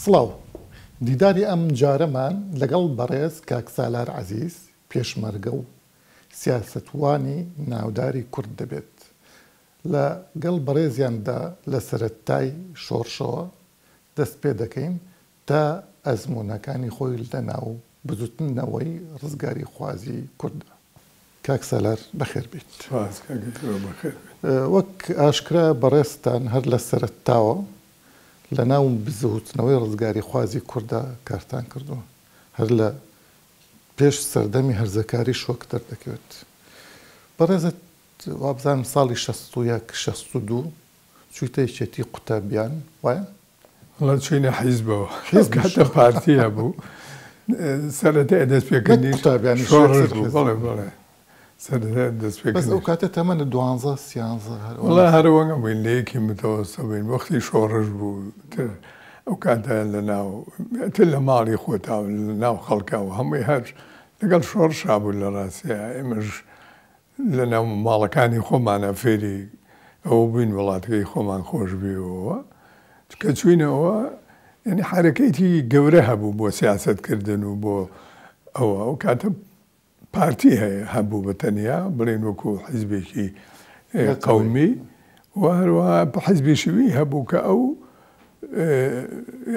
سڵاو. دیداری ئەم جارەمان لەگەڵ بەڕێز کاک سالار عەزیز، پێشمەرگە و سیاسەتوانی ناوداری کورد دەبێت. لە گەڵ بەڕێزیاندا لە سەرەتای شۆڕشەوە دەست پێ دەکەین تا ئەزموونەکانی خۆی لە ناو بزوتنەوەی ڕزگاریخوازی کورددا. کاک سالار بەخێر بێیت. سپاس کاک هیوا بەخێر بێن. وەک ئاشکرایە بەڕێزتان هەر لە سەرەتاوە لە ناو بزووتنەوەی ڕزگاریخوازی کورددا کارتان کردووە. هەر لە پێش سەردەمی هەرزەکاریش وەک دەردەکەوێت. بەڕێزت وابزانم ساڵی 61، 62 چوویتە یەکێتی قوتابیان وایە؟ وەڵا چووینە حیزبەوە. ئەو کاتە پارتی هەبوو. سەرەتای دەستپێکردنی شۆڕش بوو. بەڵێ بەڵێ. سەرەتای دەستپێکردنی. بەس ئەو کاتە تەمەنت دوانزە سیانزە هەر ئەوەندە. وەڵا هەر ئەوەنە بووین لە یەکی متەوەستە بووین. وەختی شۆڕش بوو تر ئەو کاتە لە ناو تر لە ماڵی خۆتا و لە ناو خەڵکا و هەمووی هەر لەگەڵ شۆڕشا بوو لە ڕاستیا ئێمەش لە ناو ماڵەکانی خۆمانا فێری ئەوە بووین وڵاتەکەی خۆمان خۆش بوێەوە کە چوینەوە یعنی حەرەکەیتی گەورە هەبوو بۆ سیاسەت کردن و بۆ ئەوە ئەو کاتە پارتی هەیە هەبوو بە تەنیا بڵێن وەکو حیزبێکی قەومی و هەروەها حیزبی شیوعی هەبوو کە ئەو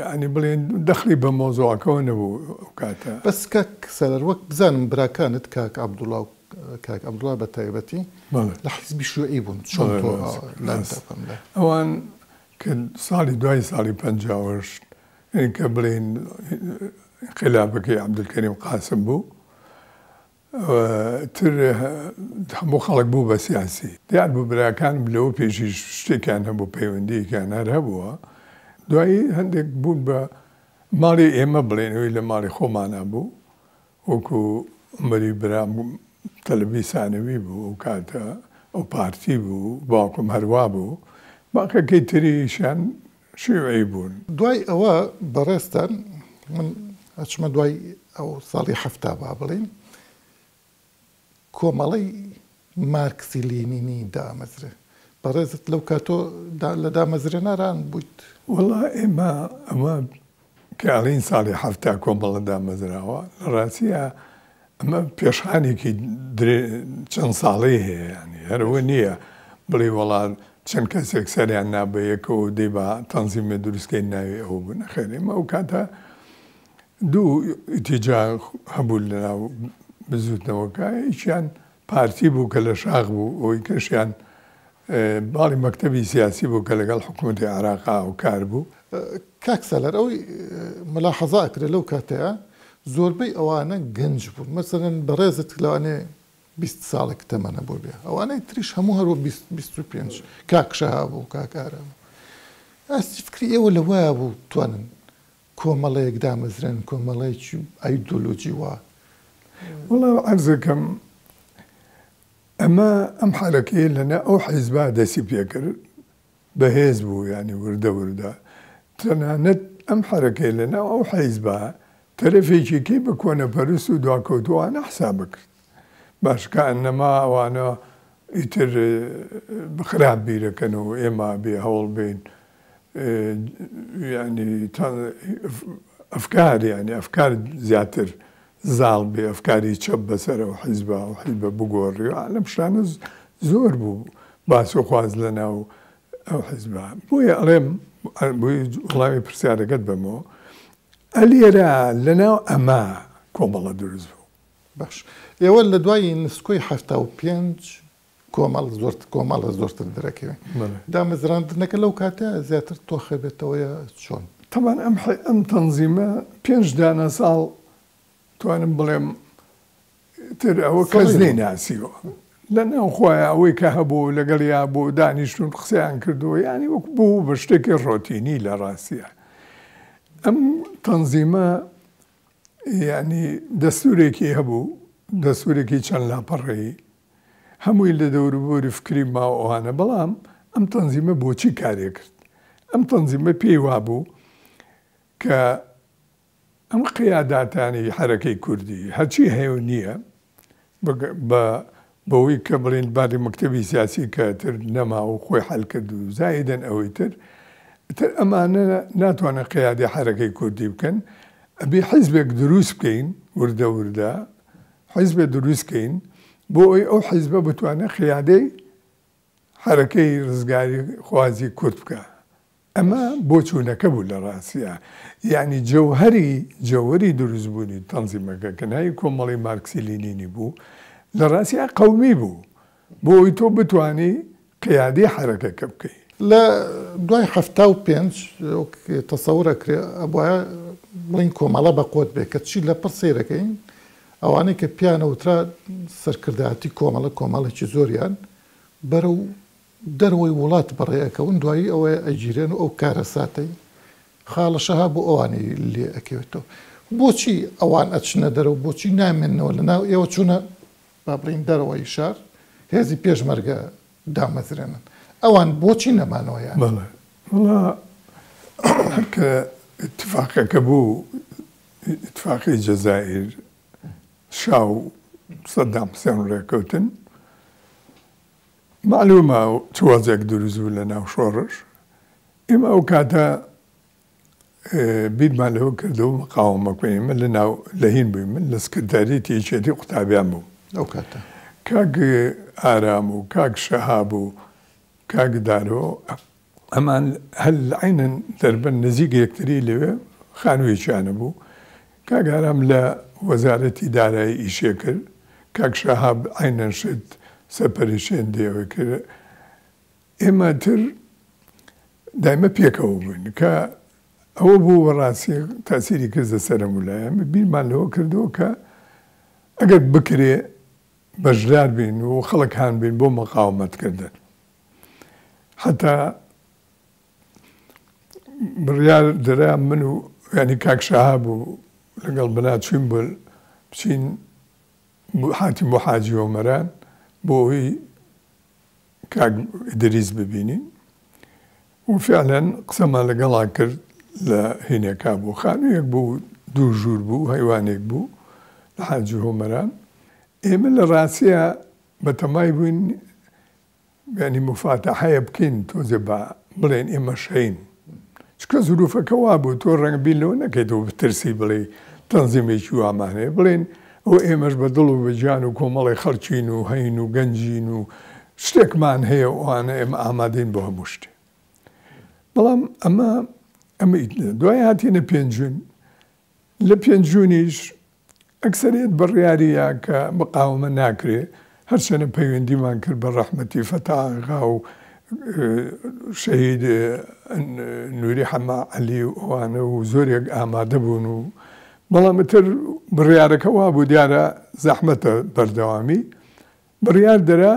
یعنی بڵێن دەخلی بە مەوزوعەکەوە نەبوو ئەو کاتە. بەس کاک سالار وەک بزانم براکانت کاک عەبدوڵا و کاک عەبدوڵا بە تایبەتی لە حیزبی شیوعی بوون چۆن تۆ لات دەبن لە. ئەوان کە ساڵی دوای ساڵی 58 کە بڵێین ئینقلابەکەی عەبدولکەریم قاسم بوو تر هەموو خەڵک بوو بە سیاسی. دیار بوو براکانم لەوە پێشیش شتێکیان هەبوو، پەیوەندییەکیان هەر هەبووە. دوایی هەندێک بوون بە ماڵی ئێمە بڵێین ئەوەی لە ماڵی خۆمانا بوو، وەکوو عومەری برام تەلەبی سانەوی بوو ئەو کاتە، ئەو پارتی بوو، باوکم هەر وا بوو، باقیەکەی تریشیان شیوعی بوون. دوای ئەوە بەڕێزتان من ئەچمە دوای ئەو ساڵی 70 با بڵێین کۆمەڵەی مارکسی لینینی دامەزرێ بەڕێزت لەو کاتۆ لە دامەزرێنەران بوویت؟ وەڵا ئێمە ئەمە کە ئەڵێین ساڵی 70 کۆمەڵە دامەزراوە لە ڕاستیا ئەمە پێشخانێکی درێ چەند ساڵەی هەیە یانی هەر ئەوە نییە بڵێی وەڵا چەند کەسێک سەریان نا بە یەکەوە و دەی با تەنزیمێ دروست کەین ناوی ئەوە بوو نەخێر ئێمە ئەو کاتە دوو ئیتیجا هەبوو لەناو بزووتنەوەکە یەکیان پارتی بوو کە لە شاخ بوو ئەوی کەشیان باڵی مەکتەبی سیاسی بوو کە لەگەڵ حکوومەتی عێراق هاوکار بوو. کاک سالار ئەوەی ملاحەزە ئەکرێ لەو کاتەیا زۆربەی ئەوانە گەنج بوون مەسەلەن بەڕێزت لەوانەیە 20 ساڵێک تەمەنە بۆ بێ ئەوانەی تریش هەموو هەر 25 کاک شەهاب و کاک ئارام ئاستی فکری ئێوە لەوەیا بوو توانن کۆمەڵەیەک دامەزرێن کۆمەڵەیەکی ئایدۆلۆجی وا. وەڵا عەرزەکەم ئەمە ئەم حەرەکەیە لەنا ئەو حیزبا دەستی پێکرد بەهێز بوو یانی وردە وردە تەنانەت ئەم حەرەکەی لە ناو ئەو حیزبە تەرەفێکی کەی بە کۆنەپەرست و دواکەوتووانە حساب کرد باش کەئەنەما ئەوانە ئیتر خراپ بیرەکەن و ئێمە بێ هەوڵ بین یانی ئەفکار یانی ئەفکار زیاتر زاڵ بێ ئەفکاری چەپ بەسەر ئەو حیزبە ئەو حیزبە بگۆڕی و لەم شتانە زۆر بوو باس و خواز لە ناو ئەو حیزبە بۆیە ئەڵێم بۆی وەڵامی پرسیارەکەت بەمەوە ئەلێرە لە ناو ئەمە کۆمەڵە دروست بوو. باش ئێوە لە دوای نسکۆی 75 کۆمەڵ زۆر کۆمەڵە زۆرتر دەرەکەوێ دامەزراندنەکە لەو کاتە زیاتر تۆخە بێتەوە یا چۆن؟ تەبعەن ئەم ئەم تەنزیمە پێنج دانە ساڵ توانم بڵێم تر ئەوە کەس نەیناسیوە لە ناو خۆیان ئەوەی کە هەبوو لەگەڵیا بۆ دانیشتون قسەیان کردووە یانی وەک بوو بە شتێکی ڕۆتینی لە ڕاستیە ئەم تەنزیمە یانی دەستورێکی هەبوو دەستورێکی چەند لاپەڕەیی هەمووی لە دەوروبەری فکری ماو ئەوانە بەڵام ئەم تەنزیمە بۆچی کارێ کرد ئەم تەنزیمە پێی وابوو کە ئەم قیاداتانەی حەرەکەی کوردی هەرچی هەیە و نییە بە بەوەی کە بڵێن بالی مەکتەبی سیاسی کە تر نەما و خۆی حەل کرد و زایدەن ئەوەی تر ئیتر ئەمانە ناتوانن قیادەی حەرەکەی کوردی بکەن، ئەبێ حیزبێک دروست بکەین وردە وردە حیزبێ دروست کەین بۆ ئەوەی ئەو حیزبە بتوانێت قیادەی حەرەکەی ڕزگاری خوازی کورد بکا. ئەمە بۆچوونەکە بوو لە ڕاستیا. یەعنی جەوهەری جەوهەری دروست بوونی تەنزیمەکە کە ناوی کۆمەڵەی مارکسی لینینی بوو لە ڕاستیا قەومی بوو بۆ ئەوەی تۆ بتوانی قیادەی حەرەکەکە بکەی. لە دوای 75 وەک تەسەور ئەکرێ ئەبوایە بڵێین کۆمەڵە بە قوت بێ کە چی لە پڕ سەیرەکەین ئەوانەی کە پێیان ئەوترا سەرکردایەتی کۆمەڵە کۆمەڵێکی زۆریان بەرەو دەرەوەی وڵات بەڕێ ئەکەون دوایی ئەوە ئەگیرێن و ئەو کارەساتەی خاڵە شەها بۆ ئەوانی لێ ئەکەوێتەوە بۆچی ئەوان ئەچنە دەرەوە بۆچی نامێنەوە لە ناو ئێوە چوونە با بڵێین دەرەوەی شار هێزی پێشمەرگە دامەزرێنن ئەوان بۆچی نەمانەوە یان؟ بەڵێ وەڵا هەر کە ئیتفاقەکە بوو ئیتفاقی جەزائیر شا و سەدام حسێن ڕێکەوتن مەعلومە چ وەزعێک دروست بوو لە ناو شۆڕش ئێمە ئەو کاتە بیرمان لەوە کردەوە مقاومە بکەین ئێمە لە ناو لە هین بووین من لە سکرتاریەتی یەکێتی قوتابیان بووم ئەو کاتە کاک ئارام و کاک شەهاب و کاک دارۆ ئەمان هەر عەینەن دەربەند نزیک یەکتری لەوێ خانوویەکیانە بوو کاک ئارام لە وەزارەتی دارایی ئیشێ کرد کاک شەهاب عەینەن شت سەرپەرشێندی ئەوەی کرد ئێمە تر دایمە پێکەوە بووین کە ئەوە بوو بەڕاستی تاسیری کردە سەر هەموو لایە بیرمان لەوە کردەوە کە ئەگەر بکرێ بەشدار بین و خەڵک هان بین بۆ مقاومەت کردن حتا بڕیار درا من و ینی کاک شەهاب و لەگەڵ بنا چوین بۆ بچین هاتین بۆ حاجی ئۆمەران بۆ ئەوەی کاک ئیدریس ببینین و فعلا قسەمان لەگەڵا کرد لە هینێکا بوو خانوویەک بوو دوو ژوور بوو هەیوانێک بوو لە حاجی هۆمەران ئێمە لە ڕاستیا بەتەمای بووین یانی موفاتەحەیە بکەین تۆزێ با بڵێن ئێمەش هەین چونکە زروفەکە وابوو تۆ ڕەنگە بیر لەوە نەکەیتەوە بترسی بڵێی تەنزیمێکی وامان هەیە بڵێن ئەوە ئێمەش بە دڵ و بە گیان و کۆمەڵی خەڵکین و هەین و گەنجین و شتێکمان هەیە و ئەوانە ئێمە ئامادەین بۆ هەموو شتێ بەڵام ئەمە ئەمە دوای هاتینە پێنجوین لە پێنجوینیش ئەکسەریەت بڕیاری یا کە مقاوەمە ناکرێ، هەرچەنە پەیوەندیمان کرد بە ڕەحمەتی فەتا ئاغا و شەهید نوری حەمە عەلی و ئەوانە و زۆرێک ئامادە بوون و بەڵام ئیتر بڕیارەکە وابوو دیارە زەحمەتە بەردەوامی بڕیار درا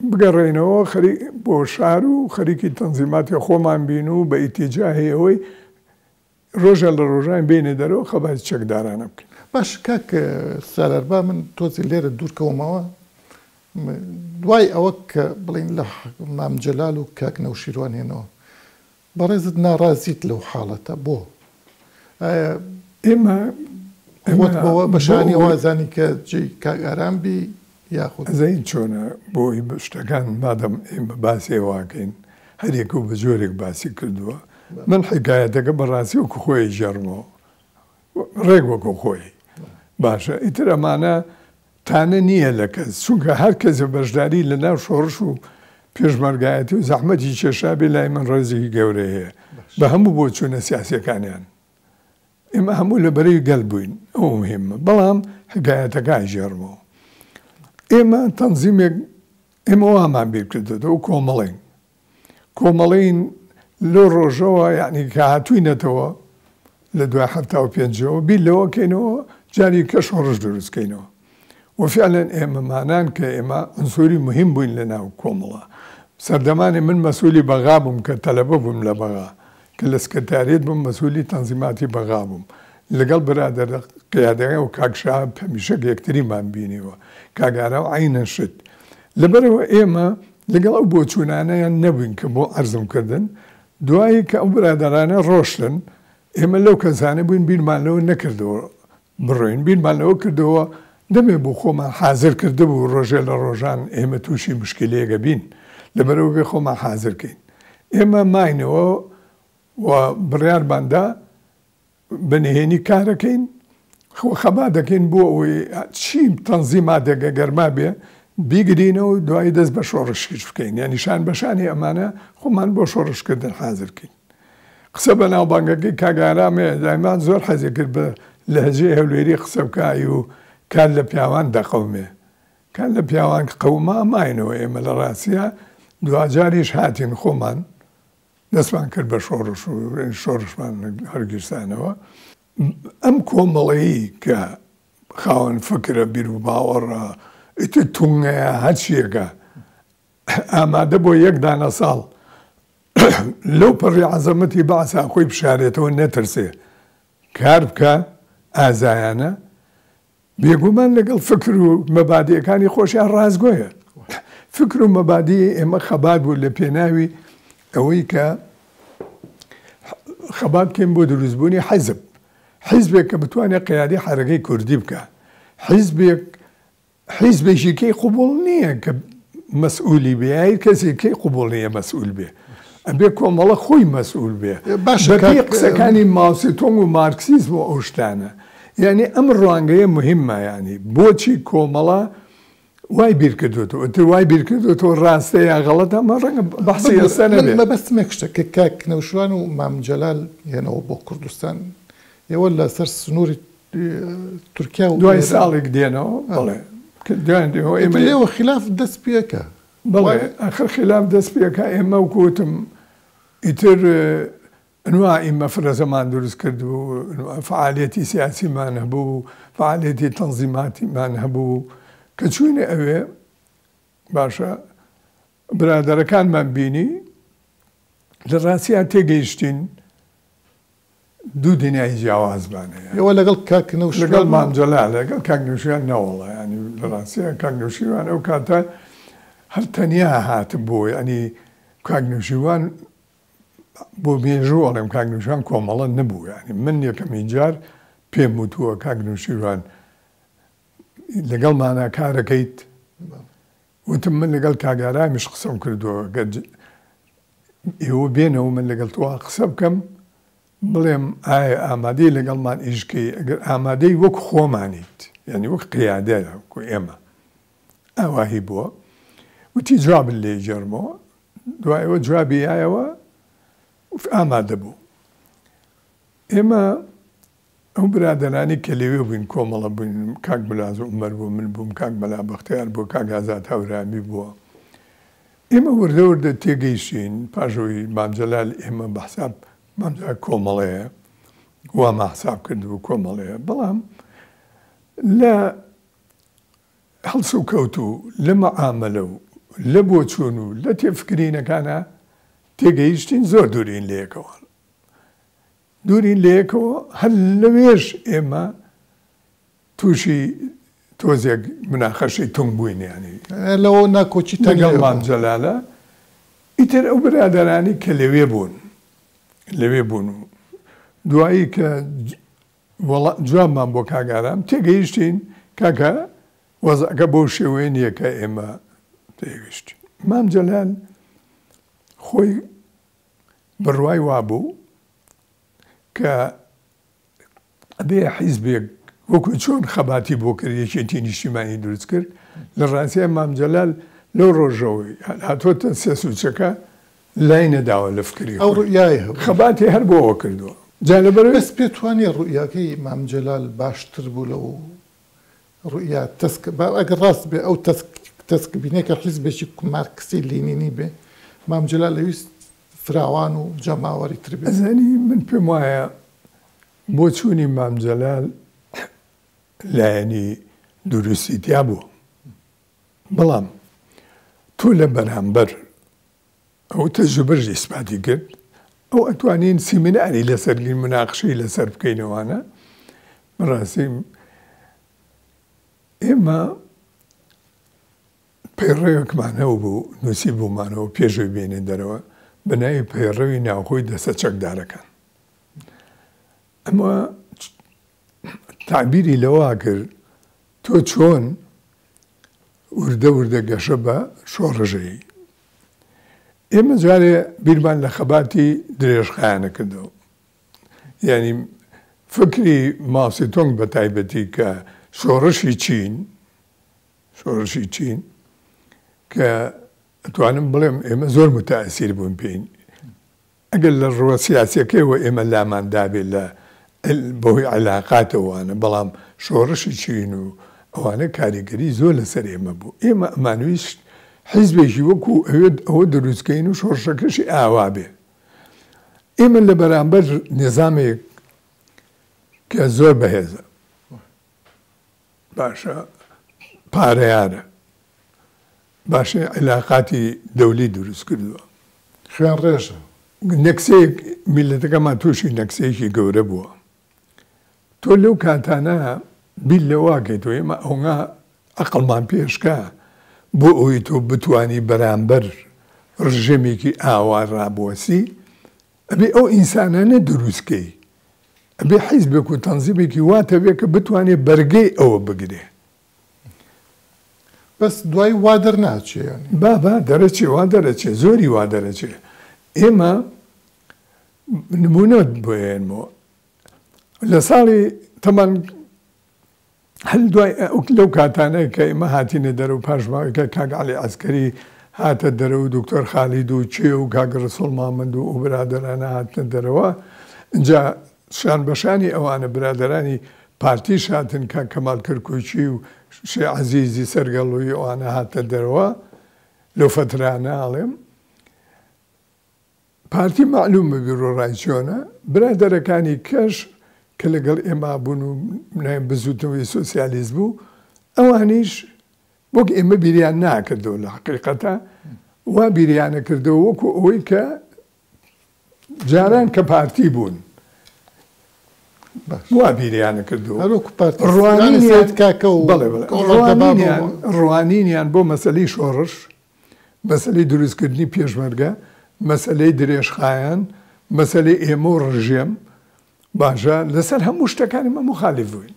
بگەڕێینەوە خەریک بۆ شار و خەریکی تەنزیماتی خۆمان بین و بە ئیتیجاهی ئەوەی ڕۆژە لە ڕۆژان بێینە دەرەوە خەباتی چەکدارانە بکەین. باشە کاک سالار با من تۆزێ لێرە دوور کەومەوە دوای ئەوە کە بڵێین لە مام جەلال و کاک نەوشیروان هێنەوە بەڕێزت ناڕازیت لەو حاڵەتە بۆ؟ ئایا ئێمە خۆت بەوە بە شانی ئەوە ئەزانی کە جێی کاک ئارام بی یاخود؟ ئەزانی چۆنە بۆی شتەکان مادەم ئێمە باسی ئەوە ئەکەین هەر یەکە و بە جۆرێک باسی کردووە من حیکایەتەکە بەڕاستی وەکو خۆی ئەیگێڕمەوە ڕێک وەکو خۆی باشە ئیتر ئەمانە تانە نییە لە کەس چونکە هەر کەسێ بەشداری لە ناو شۆڕش و پێشمەرگایەتی و زەحمەتی کێشابێ لای من ڕێزێکی گەورەی هەیە بە هەموو بۆچوونە سیاسیەکانیان ئێمە هەموو لە بەرەی گەل بووین ئەوە مهمە بەڵام حکایەتەکە ئەگێڕمەوە ئێمە تەنزیمێک ئێمە وامان بیر کردێتەوە کۆمەڵین کۆمەڵین لەو ڕۆژەوە یعنی کە هاتووینەتەوە لە دوای 75ەوە بیر لەوە کەینەوە جاری کە شۆڕش دروست کەینەوە و فعلا ئێمەمانان کە ئێمە عنسوری مهم بووین لە ناو کۆمەڵە سەردەمانی من مەسولی بەغا بووم کە تەلەبە بووم لە بەغا کە لە سکرتاریەت بووم مەسولی تەنزیماتی بەغا بووم لەگەڵ برادەرە قیادەکە و کاک شەهاب هەمیشە یەکتریمان بینیوە کاک ئارام عەینەن شت لەبەرئەوە ئێمە لەگەڵ ئەو بۆچوونانەیان نەبووین کە بۆ عەرزم کردن دوایی کە ئەو برادەرانە ڕۆشتن ئێمە لەو کەسانە بووین بیرمان لەوە نەکردەوە بڕۆین بیرمان لەوە کردەوە دەمێ بوو خۆمان حازر کردبوو ڕۆژێ لە ڕۆژان ئێمە تووشی مشکیلەیەک ئەبین لەبەرئەوە بێ خۆمان حازر کەین ئێمە ماینەوە. و بڕیارمان دا بە نهێنی کارەکەین و خەبات دەکەین بۆ ئەوەی چی تەنزیماتێک ئەگەر مابێ بیگرینەوە و دوایی دەست بە شۆڕشیش بکەین یانی شان بە شانی ئەمانە خۆمان بۆ شۆڕشکردن حازر کەین. قسە بەناوبانگەکەی کاک ئارام هەیە دایما زۆر حەزی کرد بە لەهجەی هەولێری قسە بکا و کار لە پیاوان دەقەومێ کار لە پیاوان قەوما ماینەوە ئێمە لە ڕاستیا دواجاریش هاتین خۆمان دەستمان کرد بە شۆڕش و شۆڕشمان هەڵگیرسانەوە. ئەم کۆمەڵەی کە خاوەن فکرە، بیروباوەڕە، ئیتر تونگەیە هەرچییەکە، ئامادە بۆ یەک دانە ساڵ لەو پەڕی عەزەمەتی بەعسا خۆی بشارێتەوە نەترسێ کار بکا ئازایانە، بێگومان لەگەڵ فکر و مەبادیەکانی خۆشیان ڕاستگۆیە. فکر و مەبادی ئێمە خەبات بوو لە پێناوی ئەوەی کە خەبات بکەین بۆ دروستبوونی حیزب، حیزبێک کە بتوانێت قیادەی حەرەکەی کوردی بکا، حیزبێک حیزبێکی کەی قبوڵ نییە کە مەسئولی بێ یا هیچ کەسێک کەی قبوڵ نییە مەسئول بێ ئەبێ کۆمەڵە خۆی مەسئول بێ باشە بەپێی کاک قسەکانی ماوسێتۆنگ و مارکسیزم و ئەو شتانە یانی ئەم ڕوانگەیە مهمە یانی بۆچی کۆمەڵە وای بیر کردوێتەوە ئیتر وای بیر کردوێتەوە ڕاستە یا غەڵەتە ئەمە ڕەنگە بەحسی ببورە ئێستا من نەبێ. مەبەستم یەک شتە کە کاک نەوشیروان و مام جەلال یەنەوە بۆ کوردستان ئێوە لەسەر سنووری تورکیا و دوای ئێران ساڵێک دێنەوە بەڵێ کە دوایان دێنەوە ئیتر ئێمە لێوە خیلاف دەست پێکا بەڵێ وایە؟ ئاخر خیلاف دەست پێکا ئێمە وەکو وتم ئیتر ئەنواعی مەفرەزەمان دروست کردبوو فەعالیەتی سیاسیمان هەبوو فەعالیەتی تەنزیماتیمان هەبوو کە چووینە ئەوێ باشە برادەرەکانمان بینی لە ڕاستیا تێگەیشتین دوو دنیای جیاوازمان هەیە. ئێوە لەگەڵ کاک نەوشیروان لەگەڵ مام جەلال، لەگەڵ کاک نەوشیروان نەوەڵا یانی لە ڕاستیا کاک نەوشیروان ئەو کاتە هەر تەنیا هاتبوو یانی کاک نەوشیروان بۆ مێژوو ئەڵێم کاک نەوشیروان کۆمەڵە نەبوو یانی من یەکەمین جار پێم وتووە کاک نەوشیروان لەگەڵمانا کارەکەیت وتم من لەگەڵ کاک ئارامیش قسەم کردووە گەر ئێوە بێنەوە من لەگەڵ تۆ قسە بکەم بڵێم ئایا ئامادەی لەگەڵمان ئیش بکەی ئەگەر ئامادەی وەک خۆمانیت یعنی وەک قیادە وەکو ئێمە ئاواهی بووە وتی جوابت لێ گێڕمەوە دوایەوە جوابی یایەوە ئامادە بوو ئێمە ئەو برادەرانەی کە لەوێ بووین کۆمەڵە بووین، کاک ملاز عومەر بوو، من بووم، کاک مەلا بەختیار بوو، کاک ئازاد هەورامی بووە. ئێمە وردە وردە تێگەیشتین، پاش ئەوەی مام جەلال ئێمە بە حساب مام جەلال کۆمەڵەیە، وامان حساب کردبوو کۆمەڵەیە، بەڵام لە هەڵسوکەوت و لە مەعامەلە و لە بۆچوون و لە تێفکرینەکانا تێگەیشتین زۆر دوورین لە یەکەوە. دوورین لەیەکەوە هەر لەوێش ئێمە تووشی تۆزێک مناقەشەی تونگ بووین یانی لەوە ناکۆکیتان لەگەڵ لێ مام بوو. جەلالە ئیتر ئەو برادەرانی کە لەوێ بوون لەوێ بوون و دوایی کە وەڵا جوابمان بۆ کاک ئارام تێگەیشتین کاکە وەزعەکە بەو شێوەیە نییە کە ئێمە تێگەیشتین مام جەلال خۆی بڕوای وابوو کە ئەبێ حیزبێک وەکو چۆن خەباتی بۆ کرد یەکێتی نیشتیمانی دروست کرد لە ڕاستیا مام جەلال لەو ڕۆژەوەی هاتۆتە سێسوچەکە لای نەداوە لە فکری ئەو خۆی ڕوئیای هەبوو. خەباتی هەر بۆ ئەوە کردووە جا لەبەر بەس پێت وانیە ڕوئیاکەی مام جەلال باشتر بوو لەو ڕوئیا تەسک با ئەگەر ڕاست بێ ئەو تەسک تەسک بینێ کە حیزبێکی مارکسی لینینی بێ مام جەلال ئەویست فراوان و جەماوەری تر بێ. ئەزانی من پێم وایە بۆچوونی مام جەلال لایەنی دروستی تیا بوو بەڵام تۆ لە بەرامبەر ئەو تەجروبەش ئیسپاتی کرد ئەو ئەتوانین سیمیناری لەسەر گرین مناقشەی لەسەر بکەین ئەوانە بەڕاستی ئێمە پەیڕەوێکمان هەبوو نووسیبوومانەوە پێش ئەوەی بێینە دەرەوە بە ناوی پەیڕەوی ناوخۆی دەستە چەکدارەکان. ئەمە تەعبیری لەوە کرد تۆ چۆن وردە وردە گەشە بە شۆڕش ئەیی. ئێمە جارێ بیرمان لە خەباتی درێژخایەنە کردەوە. یانی فکری ماوسێتۆنگ بە تایبەتی کە شۆڕشی چین، شۆڕشی چین کە ئەتوانم بڵێم ئێمە زۆر متائسیر بووین پێین. ئەگەر لە ڕووە سیاسیەکەیەوە ئێمە لامان دابێ لە بەهۆی عەلاقاتەوە وانە، بەڵام شۆڕشی چین و ئەوانە کاریگەری زۆر لەسەر ئێمە بوو. ئێمە ئەمانویست حیزبێکی وەکو ئەوێ ئەوە دروست کەین و شۆڕشەکەشی ئاوا بێ. ئێمە لە بەرامبەر نیزامێک کە زۆر بەهێزە، باشە پارەیانە، باشە عیلاقاتی دەولی دروست کردووە. خوێن ڕێژە. نەکسەیەک میللەتەکەمان تووشی نەکسەیەکی گەورە بووە. تۆ لەو کاتانە بیر لەوە کەیتەوە ئێمە ئەونا عەقڵمان پێشکا بۆ ئەوەی تۆ بتوانی بەرامبەر ڕژێمێکی ئاوا ڕابوەسی ئەبێ ئەو ئینسانانە دروست کەی ئەبێ حیزبێک و تەنزیمێکی وات هەبێ کە بتوانێ بەرگەی ئەوە بگرێ. بەس دوای وا دەرناچێ یانی. با با دەرەچێ وا دەرەچێ زۆری وا دەرەچێ ئێمە نمونەت بۆ ئێنمەوە لە ساڵی تەمان هەر دوای لەو کاتانە کە ئێمە هاتینە دەرەوە پاش ماوەیەکە کاک عەلی عەسکەری هاتە دەرەوە و دکتۆر خالید و کێ و کاک ڕسوڵ مامەند و ئەو برادەرانە هاتنە دەرەوە ئینجا شان بە شانی ئەوانە برادەرانی پارتیش هاتن کاک کەمال کەرکوکی و شێ عەزیزی سەرگەڵوی ئەوانە هاتنە دەرەوە لەو فەترانە ئەڵێم پارتی مەعلومە بیروڕای چۆنە، برادەرەکانی کەش کە لەگەڵ ئێمە بوون و ناویان بزووتنەوەی سۆسیالیست بوو، ئەوانیش وەک ئێمە بیریان ناکردەوە، لە حەقیقەتا وا بیریانەکردەوە وەکو ئەوەی کە جاران کە پارتی بوون وا بیریانەکردەوە. هەروەکو پارتی ڕوانینیان کاکە و بەڵێ بەڵێ ڕوانینیان ڕوانینیان بۆ مەسەلەی شۆڕش مەسەلەی دروستکردنی پێشمەرگە، مەسەلەی درێژخایەن، مەسەلەی ئێمە و ڕژێم، باشە لەسەر هەموو شتەکان ئێمە موخالیف بووین.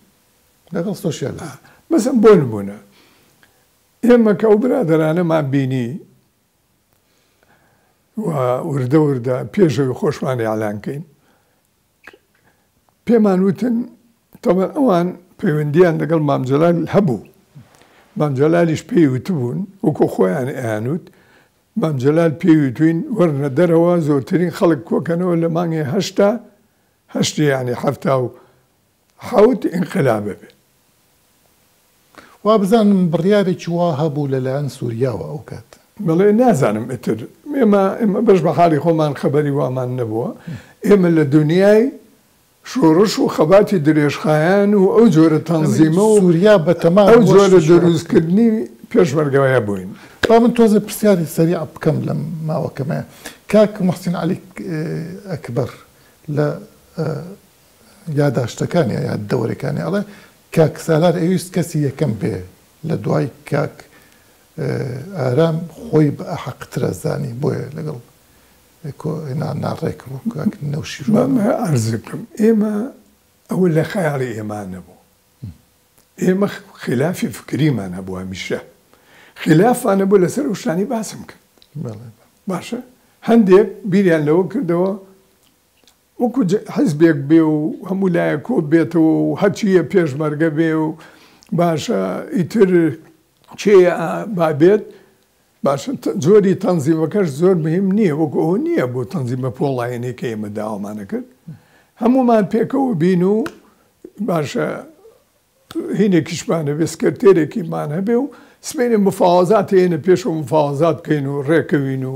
لەگەڵ سۆسیالیست. مەسەن بۆ نموونە ئێمە کە ئەو برادەرانەمان بینی و وردە وردە پێش ئەوەی خۆشمان ئیعلان کەین پێمان وتن تەبعەن ئەوان پەیوەندیان لەگەڵ مام جەلال هەبوو مام جەلالیش پێی وتبوون وەکو خۆیان ئەیانوت مام جەلال پێی وتوین وەرنە دەرەوە زۆرترین خەڵک کۆکەنەوە لە مانگی هەشتا هەشتی یانی 77 ئینقلاب ئەبێ. وابزانم بڕیارێکی وا هەبوو لەلایەن سوریاوە ئەو کات. بەڵێ نازانم ئیتر ئێمە ئێمە بەش بە حاڵی خۆمان خەبەری وامان نەبووە ئێمە لە دونیای شۆڕش و خەباتی درێژخایەن و ئەو جۆرە تەنزیمە و سوریا بە تەما ئەو جۆرە دروستکردنی پێشمەرگەوەیە بووین. با من تۆزێ پرسیاری سەریع بکەم لەم ماوە کەمەیە. کاک موحسین عەلی ئەکبەر لە یاداشتەکانی یا دەوەرەکانی ئەڵێ کاک سالار ئەویست کەسی یەکەم بێ لە دوای کاک ئارام خۆی بە ئەحەقترە زانی بۆیە لەگەڵ ناڕێک بوو کاک نەوشیروان. با عەرز بکەم ئێمە ئەوە لە خەیاڵی ئێمە نەبوو ئێمە خلافی فکریمان هەبوو هەمیشە خلافمان هەبوو لەسەر ئەو شتانەی باسم کرد باشە هەندێک بیریان لەوە کردەوە وەکو حیزبێک بێ و هەموو لایەک کۆ بێتەوە و هەرچییە پێشمەرگە بێ و باشە ئیتر کێیە با بێت باشە جۆری تەنزیمەکەش زۆر مهم نییە وەکو ئەوە نییە بۆ تەنزیمە پۆڵایەنەی کە ئێمە داوامانە کرد هەموومان پێکەوە بین و باشە هینێکیشمان هەبێ سکرتێرێکیمان هەبێ و سبەینێ مفاوەزات هێنە پێشەوە مفاوەزات بکەین و ڕێکەوین و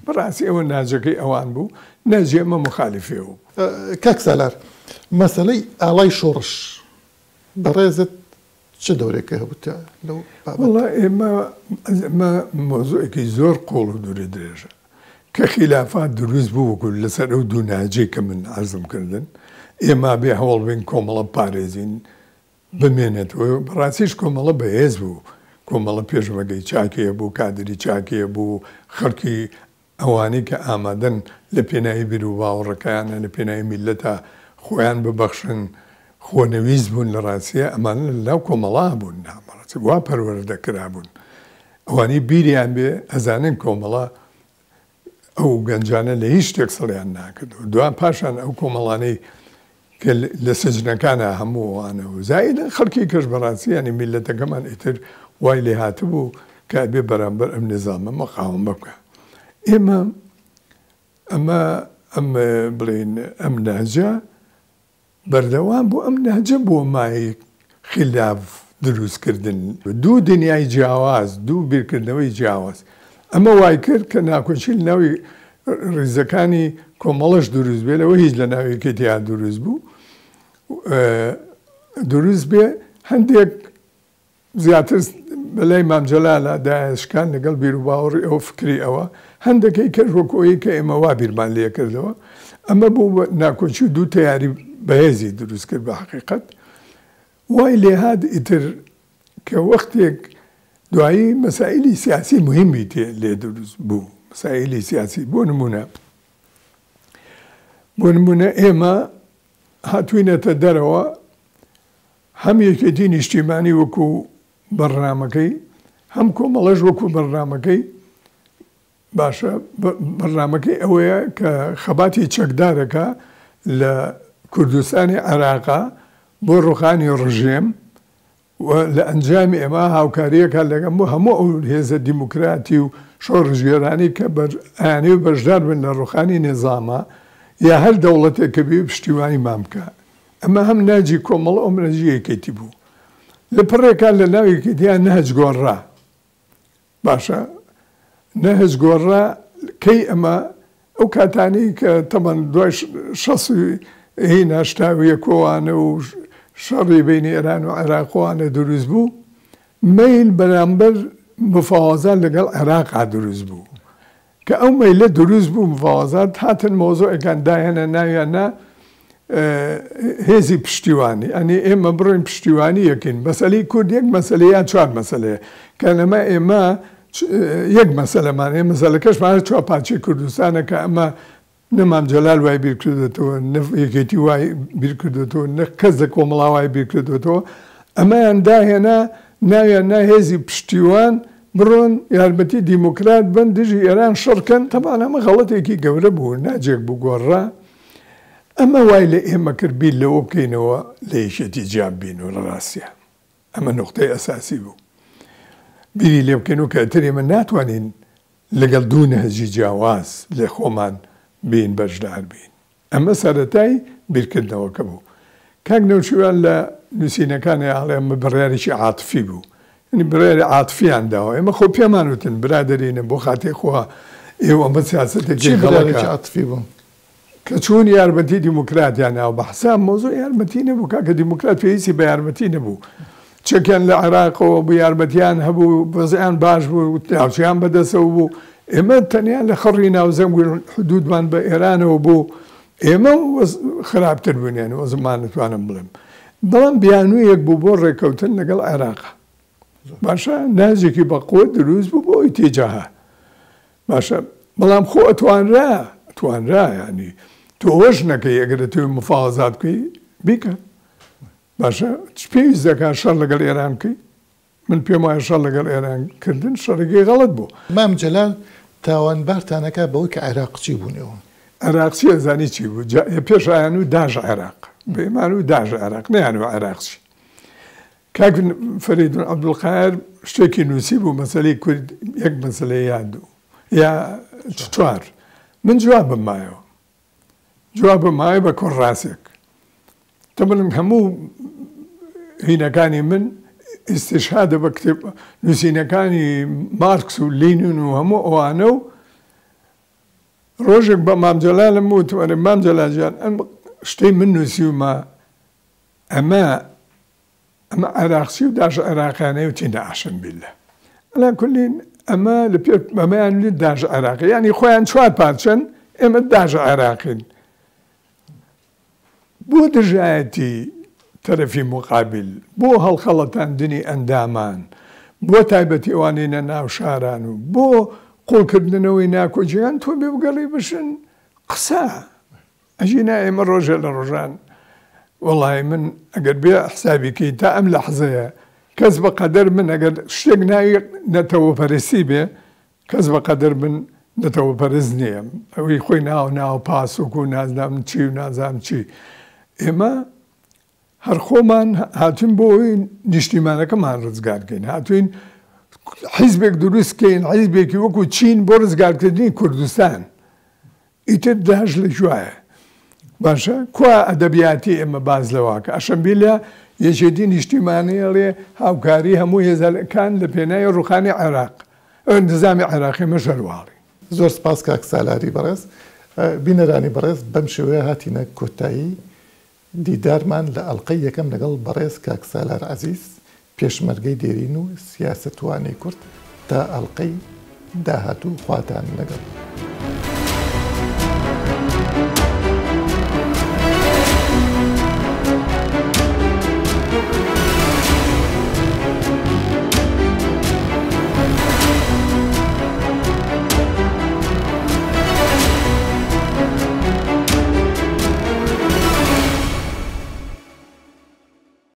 بەڕاستی ئەوە ناجەکەی ئەوان بوو ناجی ئەمە مخالفی ئەو بوو. کاک سالار مەسەلەی ئاڵای شۆڕش بەڕێزت چ دەورێکە هەبوو تا لەو بابەتە؟ وەڵا ئێمە ئەمە مەوزوعێکی زۆر قوڵ و دوورە درێژە کە خیلافات دروست بوو وەکو لەسەر ئەو دوو ناجەی کە من عەرزم کردن ئێمە بێ هەوڵ بین کۆمەڵە بپارێزین بمێنێتەوە بەڕاستیش کۆمەڵە بەهێز بوو کۆمەڵە پێشمەرگەی چاکی هەبوو کادری چاکی هەبوو خەڵکی ئەوانەی کە ئامادەن لە پێناوی بیروباوەڕەکەیانە لە پێناوی میللەتا خۆیان ببەخشن خۆنەویست بوون لە ڕاستیە ئەمانە لە ناو کۆمەڵا بوون نا بەڕاستی وا پەروەردە کرابوون ئەوانەی بیریان بێ ئەزانن کۆمەڵە. ئەو گەنجانە لە هیچ شتێک سڵیان ناکردەوە. دوا پاشان ئەو کۆمەڵانەی کە لە سجنەکانا هەموو ئەوانە و زائیدەن خەڵکی کەش بەڕاستی یانی میللەتەکەمان ئیتر وای لێ هاتبوو کە ئەبێ بەرامبەر ئەم نیزامە مقاومە بکا. ئێمە ئەمە ئەم بڵێین ئەم نەهجە بەردەوام بوو، ئەم نەهجە بووە مایەی خیلاف دروست کردن، دوو دنیای جیاواز، دوو بیرکردنەوەی جیاواز، ئەمە وای کرد کە ناکۆکی لە ناو ڕیزەکانی کۆمەڵەش دروست بێ، لەوە هیچ لە ناو یەکێتییا دروست بوو، دروست بێ، هەندێک زیاتر بەلای مام جەلالا دایەشکان لەگەڵ بیروباوەڕی ئەو فکری ئەوە، هەندەکەی کەش وەکو ئەوەی کە ئێمە وا بیرمان لێکردەوە، ئەمە بوو بە ناکۆکی و دوو تەیاری بەهێزی دروست کرد بە حەقیقەت وای لێهات ئیتر کە وەختێک دوایی مەسائیلی سیاسی موهیمی تێ لێ دروست بوو مەسائیلی سیاسی بۆ نموونە بۆ نموونە ئێمە هاتووینەتە دەرەوە هەم یەکێتی نیشتیمانی وەکو بەڕنامەکەی هەم کۆمەڵەش وەکو بەڕنامەکەی باشە بەڕنامەکەی ئەوەیە کە خەباتی چەکدارەکە لە کوردستانی عێراقا بۆ ڕوخانی ڕژێم و لە ئەنجامی ئێمە هاوکاریەکە لەگەم بۆ هەموو ئەو هێزە دیموکراتی و شۆڕشگێرانی کە ئەیانەوێ بەشدار بن لە ڕوخانی نیزامە یا هەر دەوڵەتێک کە بێ پشتیوانیمان بکا. ئەمە هەم نەهجی کۆمەڵە و هەم نەهجی یەکێتی بوو. لە پڕێکا لە ناو یەکێتیا نەهج گۆڕرا. باشە نەهج گۆڕرا کەی ئەمە ئەو کاتانەی کە تەبەن دوای شەست و هین 81 وانە و شەڕی بەینی ئێران و عێراق وانە دروست بوو مەیل بەرامبەر مفاوەزات لەگەڵ عێراقا دروست بوو. کە ئەو مەیلە دروست بوو مفاوەزات هاتن مەوزوعێکان داهێنا ناویان نا هێزی پشتیوانی ئەنی ئێمە بڕۆین پشتیوانی یەکین مەسەلەی کورد یەک مەسەلە یان چوار مەسەلەیە کە لەمە ئێمە یەک مەسەلەمان هەیە مەسەلەکەشمان هەر چوار پارچەی کوردستانە کە ئەمە نە مام جەلال وای بیر کردۆتەوە، نە یەکێتی وای بیر کردۆتەوە، نە کەس لە کۆمەڵا وای بیر کردۆتەوە، ئەمەیان داهێنا ناویان نا هێزی پشتیوان، بڕۆن یارمەتی دیموکرات بەن دژی ئێران شەڕ کەن، تەبعەن ئەمە غەڵەتێکی گەورە بوو، ناجێک بوو گۆڕرا، ئەمە وای لە ئێمە کرد بیر لەوە بکەینەوە لە یەکێتی جیا ببینەوە لە ڕاستیا ئەمە نوقتەی ئەساسی بوو بیری لێ بکەینەوە کە ئیتر ئێمە ناتوانین لەگەڵ دوو نەهجی جیاواز لە خۆمان بین بەشدار بین. ئەمە سەرەتای بیرکردنەوەکە بوو. کاک نەوشیروان لە نووسینەکانی ئەڵێ ئەمە بڕیارێکی عاتفی بوو. یانی بڕیاری عاتفیان داوە. ئێمە خۆ پێمان وتن برادەرینە بۆ خاتری خوا ئێوە ئەمە سیاسەتێکی چی غەڵەتە. بڕیارێکی عاتفی بوو؟ کە چوون یارمەتی دیموکراتیان ناوە بە حساب مەوزوع یارمەتی نەبوو کاکە دیموکرات پێویستی بە یارمەتی نەبوو چەکیان لە عێراقەوە بوو یارمەتیان هەبوو وەزعیان باش بوو ناوچەیان بەدەستەوە بوو ئێمە تەنیا لە خڕی ناوزەنگ و حدودمان بە ئێرانەوە بوو ئێمە خراپتر بووین یانی وەزعمان نتوانم بڵێم بەڵام بیانوویەک بوو بۆ ڕێککەوتن لەگەڵ عێراق باشە نازێکی بەقوەت دروست بوو بۆ ئیتیجاهە باشە بەڵام خۆ ئەتوانرا ئەتوانرا یانی تۆ ئەوەش نەکەی ئەگەر ئەتەوێ مفاوەزات بکەی بیکە باشە چ پێویست دەکات شەڕ لەگەڵ ئێران بکەی من پێم وایە شەڕ لەگەڵ ئێران کردن شەڕێکی غەڵەت بوو. مام جەلال تاوانبارتان ئەکا بەوەی کە عێراقچی بوون ئێوە. عێراقچی ئەزانی چی بوو جا پێش ئەیانوو داش عێراق پێمانوو داش عێراق نەیانوو عێراقچی کاک فەرەیدون عەبدولقاهر شتێکی نووسیبوو مەسەلەی کورد یەک مەسەلەیە یا دوو یا چوار من جوابم مایەوە جوابم مایە بە کۆڕاسێک تەمەنم هەموو هینەکانی من ئیستشهادە بە کتێب نووسینەکانی مارکس و لینین و هەموو ئەوانە و ڕۆژێک بە مام جەلالم وتم ئەرێ مام جەلال گیان ئەم شتەی من نووسیومە ئەمە ئەمە عێراقچی و داش عێراقیانەی وتی نا عەشەم بیللە عەلا کولین ئەمە لە پێ ئەمەیان وت داش عێراقی یانی خۆیان چوار پارچەن ئێمە داش عێراقین بۆ دژایەتی تەرەفی موقابیل بۆ هەڵخەڵەتاندنی ئەندامان بۆ تایبەتی ئەوانەی لە ناو شاران و بۆ قوڵکردنەوەی ناکۆکیەکان تۆ بێ بگەڕێی بشن قسە ئەگینا ئێمە ڕۆژێ لە ڕۆژان وەڵاهی من ئەگەر بێ حسابی کەی تا ئەم لەحزەیە کەس بە قەدەر من ئەگەر شتێک ناوی نەتەوە پەرستی بێ کەس بە قەدەر من نەتەوەپەرست نییە، ئەوی خۆی ناو ناوە پاسۆک و نازنام چی و نازانم چی. ئێمە هەر خۆمان هاتوین بۆ ئەوەی نیشتیمانەکەمان ڕزگار کەین، هاتوین حیزبێک دروست کەین، حیزبێکی وەکو چین بۆ ڕزگارکردنی کوردستان. ئیتر داش لە کوایە؟ باشە کوا ئەدەبیاتی ئێمە باس لەوە کە ئەشەمبیلە یەکێتی نیشتیمانی ئەڵێ هاوکاری هەموو هێزەکان لە پێناوی ڕوخانی عێراق نزامی عێراقی ئێمەش هەر وا ئەڵێین. زۆر سپاس کاک سالاری بەڕێز. بینەرانی بەڕێز بەم شێوەیە هاتینە کۆتایی دیدارمان لە ئەڵقەی یەکەم لەگەڵ بەڕێز کاک سالار عەزیز، پێشمەرگەی دێرین و سیاسەتوانی کورد تا ئەڵقەی داهاتوو خواتان لەگەڵ.